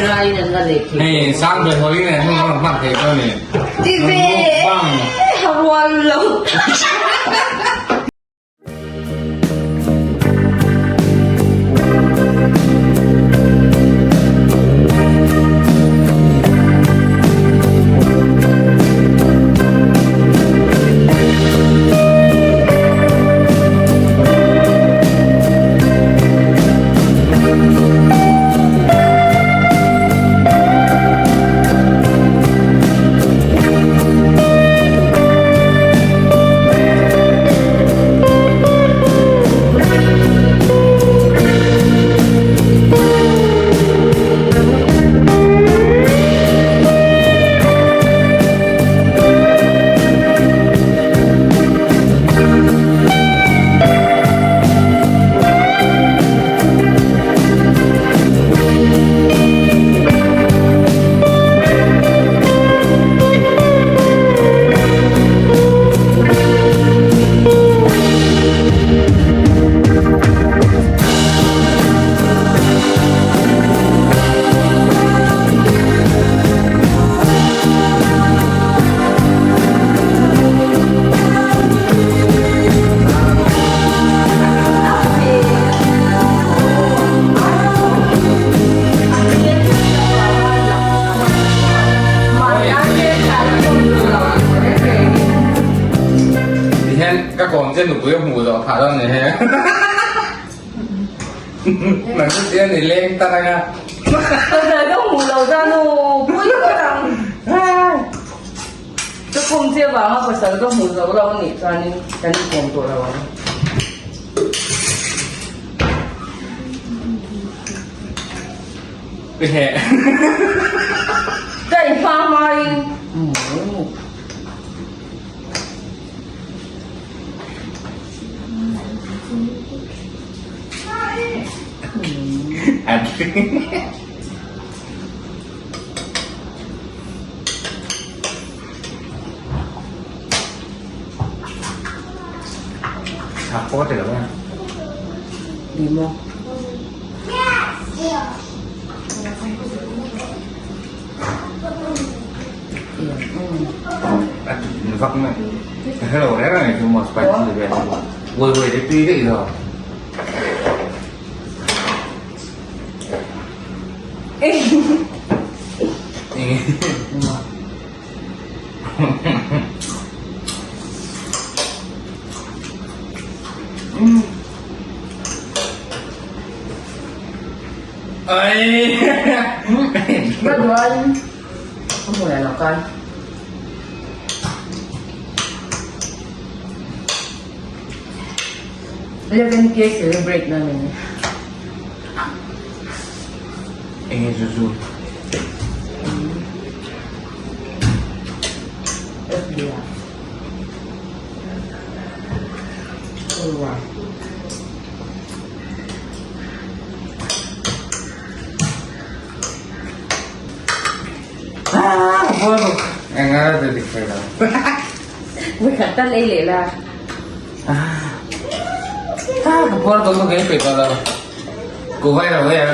Hei sang ber ho in hmun rawn hman thei dawn ni. Ti ve a rual lo. Tihian ka kawm che nupui a hmuh zawh phah dawn ni he. Nang chu chian i leng tak anga. Ka hmuh lo dan aw pui ka ang. Ka khum che vanga pasal ka hmuh zo lo anih chuanin kan inkawm tawh lo ang. Ka inhma hmain Ni maw? Ka duan a hmunah lo kal. 11k celebrate na ni. Enge zu zu. Enga la dik thei lo. Vawikhat tal ei leh la. Ka puar tawh chu kei peih tawh lo. Kuhva i lo ei a.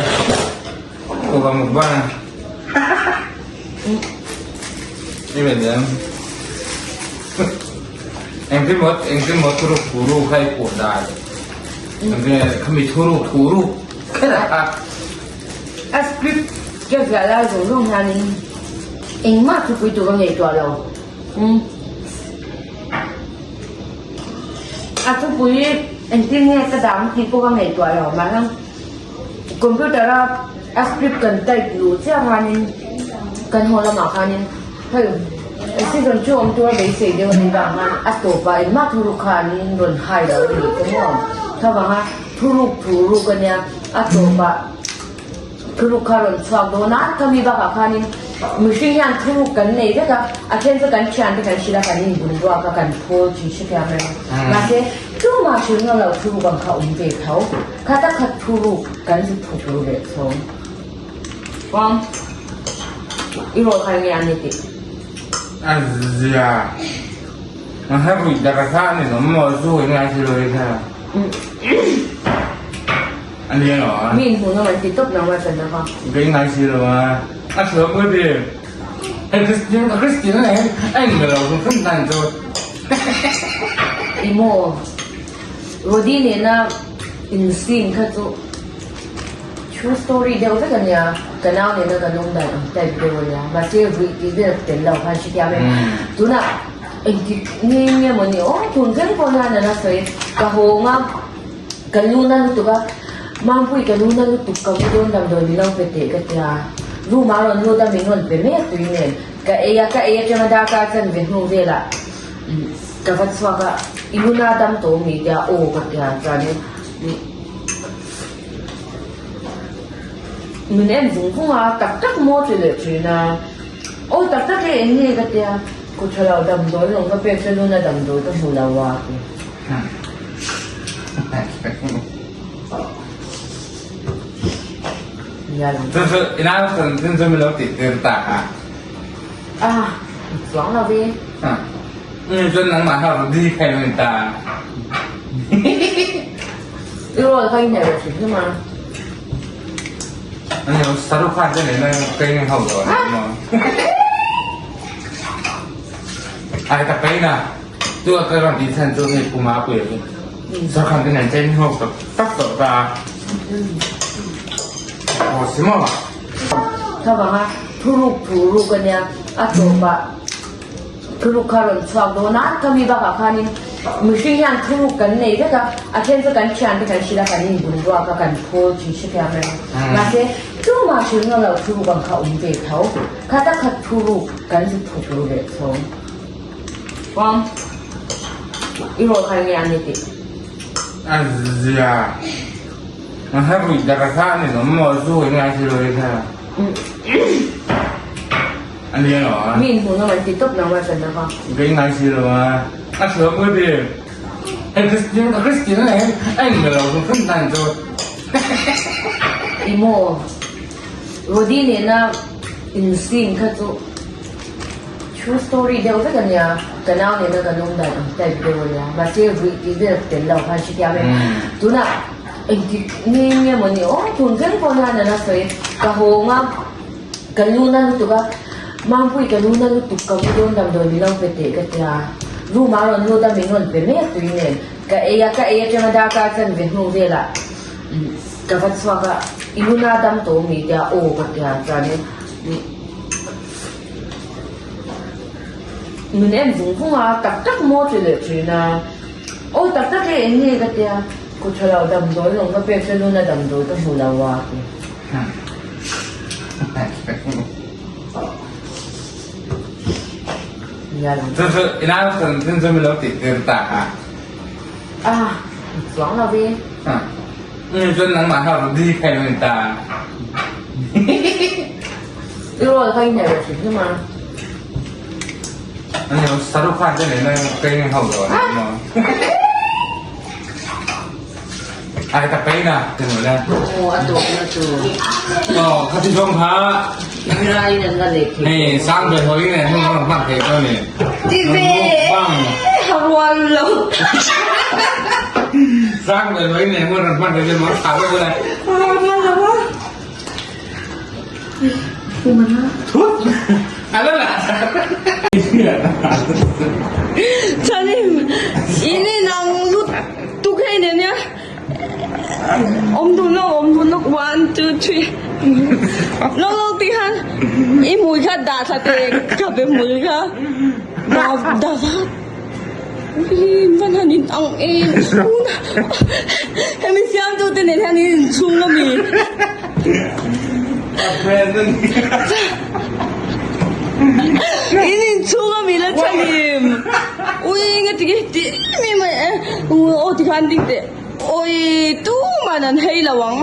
Kuhva mukbang. I men em? Engtin maw engtin maw thuruk thuruk kha i pawh dan. Engtin khami thuruk thuruk kher a kha. A script ka ziah lai zawng zawng hianin engmah thupui tur a ngaihtuah lo. Umm. A thupui engtin nge ka dam tih pawh ka ngaihtuah lo mahse computer a a script kan type luh chiah khanin kan haw lamah khanin hei season chu awm tura beisei deuh a nih vang khan a tawpah engmah thuruk kha an rawn hai lo a nih chu maw thlavanga thuruk thuruk a nia a tawpah. Thuruk kha rawn chhuak dawn a, khami bakah khanin mihring hian thuruk kan nei vek a, a then chu kan thiante kan hrilh a, kan inbun ruak a, kan phur thin hrethiam reng a. Mahse, tumah hrilh ngam loh thuruk ang kha awm ve tho. Kha tak kha thuruk kan zu thuk ru leh chhawng. Awm, i rawl kha enge a ni tih? A zia, a hla ruih dar a hla a ni lo maw, zu in ngai si lo i kha. Mi in hmuhnawm an ti tawp nang a chan lova. I maw Rody nena in scene kha chu true story deuh vek a nia, ka nau nena kan awm dan ang type deuh a nia, mahse ruih tih vel tel lo khan hrethiam e. Tunah engtik nge nge maw ni aw tun thleng pawh hian a la sawi ka hawng a. Ka lu na lutuk a, Mampui ka lu na lutuk ka mu dawn damdawi min lo pe teh ka ti a, room ah rawn lut a min rawn pe mek tui nen ka ei a, ka ei atanga darkar chanve hnu velah ka va chhuak a, i lu na dam tawh mi tia aw ka ti a chuanin min en vung vung a, tak tak maw ti leh thin a, aw tak tak e eng nge ka ti a, kawtha lo damdawi rawn ka pek che lu na damdawi ka hmu lo a ti. Chu a ka rawn tih chhan chu hei Pu Mapuia chu Sarkhan te nen chen ho tak tak tawh ta a. Aw si maw? Thlavanga thuruk thuruk a nia, a tawpah thuruk kha rawn chhuak dawn a, khami bakah khanin mihring hian thuruk kan nei vek a, a then chu kan thiante kan hrilh a, kan inbun ruak a, kan phawl thin hrethiam reng a. Mahse, tumah hrilh ngam lo thuruk ang kha awm ve tho, kha tak kha thuruk kan zu thuk ru leh chhawng. Kawng i rawl khai nge an ni tih? A zia. A ha ruih dak a tha ni lawm maw zu in ngai thil ri kha. A ni lo a. Mi in hmuhnawm an ti tawp nang a chan lova. Kei ngai si lo a. A thlo pui ti. Hei Christian Christian a a in lo chu phun dan chu. I maw Rody nena in scene kha chu. True story deuh vek a nia, ka nau nena kan awm dan ang type deuh a nia, mahse ruih tih vel tel lo khan hrethiam e. Tunah engtik nge nge maw ni aw tun thleng pawh hian a la sawi, ka hawng a, ka lu na lutuk a, Mampui ka lu na lutuk ka mu dawn damdawi min lo pe teh ka ti a, room ah rawn lut a min rawn pe mek tui nen ka ei a, ka ei atanga darkar chanve hnu velah ka va chhuak a, i lu na dam tawh mi tia aw ka ti a chuanin. Min en vung vung a, tak tak maw ti leh thin a, aw tak tak e eng nge ka tia, kawtha lo damdawi rawn ka pek che nuna damdawi ka hmu lo a ti. Chu chu i nau san chin chu min lo tih tir ta a. A, chuang lo ve. Chuan nangmah kha rawn di kha in ta. I rawl kha i hne ve hrim hrim a. Ani Shahrukh Khan te nen a kai ho lo ani maw. Ai ka pei na te mo le. Aw a tawp na chu. Aw kha ti zawng kha. Rai in an la leh thei. Hei sang be hoi ne hung hung hmang thei ko ni. Ti ve. Harual lo. Sang be hoi ne hung hmang thei mo tha ko le. Harual lo. Chanim in in ang lutuk hei nen hian awm dun lawk awm dun lawk one two three lawk lawk tih khan i hmui kha dah thla teh ka be hmui kha dah dah vat in van han in ang em hemi siamtu te nen hian in inchhung ami. In inchhung ami la thlahim ui nge ti nge ti em em mai e aw tikhan ding teh awi tuman an hei lo ang.